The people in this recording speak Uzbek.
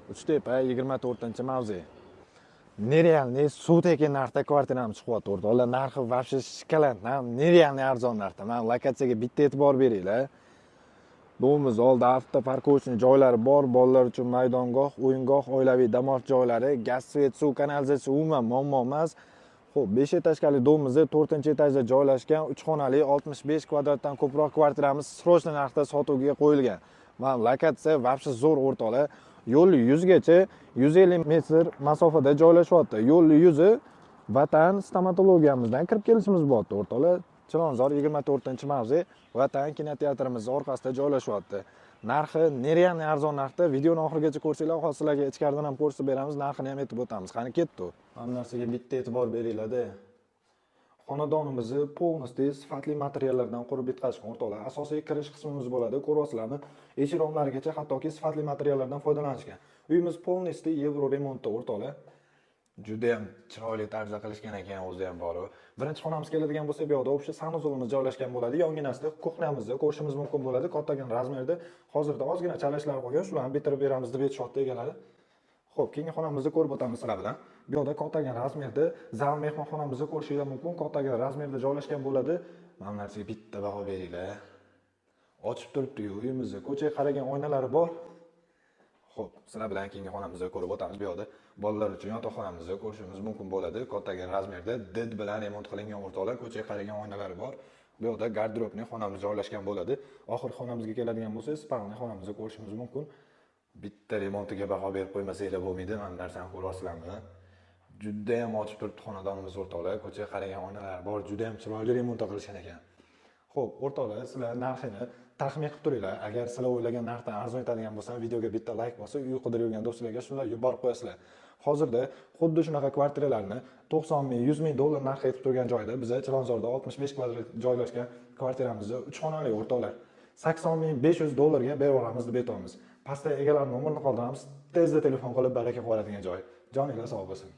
Uchtepa, 24-mavze. Нереальный suv tekin narxda kvartiramiz chiqyapti, o'rtoqlar. Narxi вообще шоколад, нереальный arzon narxda. Mana lokatsiyaga bitta e'tibor beringlar. Дом imiz oldi автопарковочный joylari bor, bolalar uchun maydongoh, o'yingoh, oilaviy dam olish joylari, gaz, свет, suv, kanalizatsiya umuman muammo emas. Xo'p, 5 этажка li дом imizda 4-etajda joylashgan 3 xonali 65 kvadratdan ko'proq kvartiramiz срочный narxda sotuvga qo'yilgan. Mana lokatsiya вообще zo'r, o'rtoqlar. Yo'l yuzgacha 150 metr masofada joylashyapti. Yo'l yuzi Vatan stomatologiyamizdan kirib kelishimiz bo'lyapti, o'rtoqlar. Chilonzor, 24-mavze, Vatan kinoteatrimiz orqasida joylashyapti. Narxi нереальный arzon narxda. Videoni oxirigacha ko'rsanglar, hozir sizlarga ichkaridan ham ko'rsatib beramiz, narxini ham aytib o'tamiz. Qani, ketdi. Mana narsaga bitta e'tibor beringlar-da. Xonadonimizni полностью sifatli materiallardan qurib bitkazishgan, o'rtoqlar. Asosiy kirish qismimiz bo'ladi. Ko'ryapsizlarmi? Eshik romlarigacha hattoki sifatli materiallardan foydalanishgan. Uyimiz полностью yevro remontda, o'rtoqlar. Juda ham chiroyli tarzda qilishgan ekan o'zi ham bor. Birinchi xonamiz keladigan bo'lsa, bu yoqda общий санузел imiz joylashgan bo'ladi. Yonginasida кухня mizni ko'rishimiz mumkin bo'ladi. Kattagina razmerda, hozirda ozgina chala ishlar qolgan, shularni bitirib beramiz deb aytishyapti egalari. Xo'p, keyingi xonamizni ko'rib o'tamiz sizlar bilan. Bu yoqda kattagina razmerda zal mehmonxonamizni ko'rishinglar mumkin. Kattagina razmerda joylashgan bo'ladi. Mana bu narsaga bitta baho beringlar. Ochib turibdi-yu uyimizni. Ko'chaga qaragan oynalari bor. Xo'p, sizlar bilan keyingi xonamizni ko'rib o'tamiz. Bu yoqda bolalar uchun yotoqxonamizni ko'rishimiz mumkin bo'ladi. Kattagina razmerda did bilan remont qilingan, o'rtoqlar, ko'chaga qaragan oynalari bor. Bu yoqda гардеробный xonamiz joylashgan bo'ladi. Oxirgi xonamizga keladigan bo'lsak, спальный xonamizni ko'rishimiz mumkin. Bitta remontiga baho berib qo'ymasanglar bo'lmaydi. Mana bu narsani ko'ryapsizlarmi? Juda ham ochib turibdi xonadonimiz, o'rtoqlar. Ko'chaga qaragan oynalar bor, juda ham chiroyli remont qilishgan ekan. Xo'p, o'rtoqlar, sizlar narxini taxmin qilib turinglar. Agar sizlar o'ylagan narxdan arzon aytadigan bo'lsam, videoga bitta layk bosib, uy qidirib yurgan do'stlarga shunday yuborib qo'yasizlar. Hozirda xuddi shunaqa kvartiralarni 90 ming, 100 ming dollar narxi aytib turgan joyda biza Chilonzorda 65 kvadrat joylashgan kvartiramizni 3 xonali, o'rtoqlar, 80 ming 500 dollarga berib yuboramiz deb aytyapmiz. Pastda egalari nomerini qoldiramiz. Tezda telefon qilib baraka qilib yuboradigan joy. Joninglar sog' bo'lsin.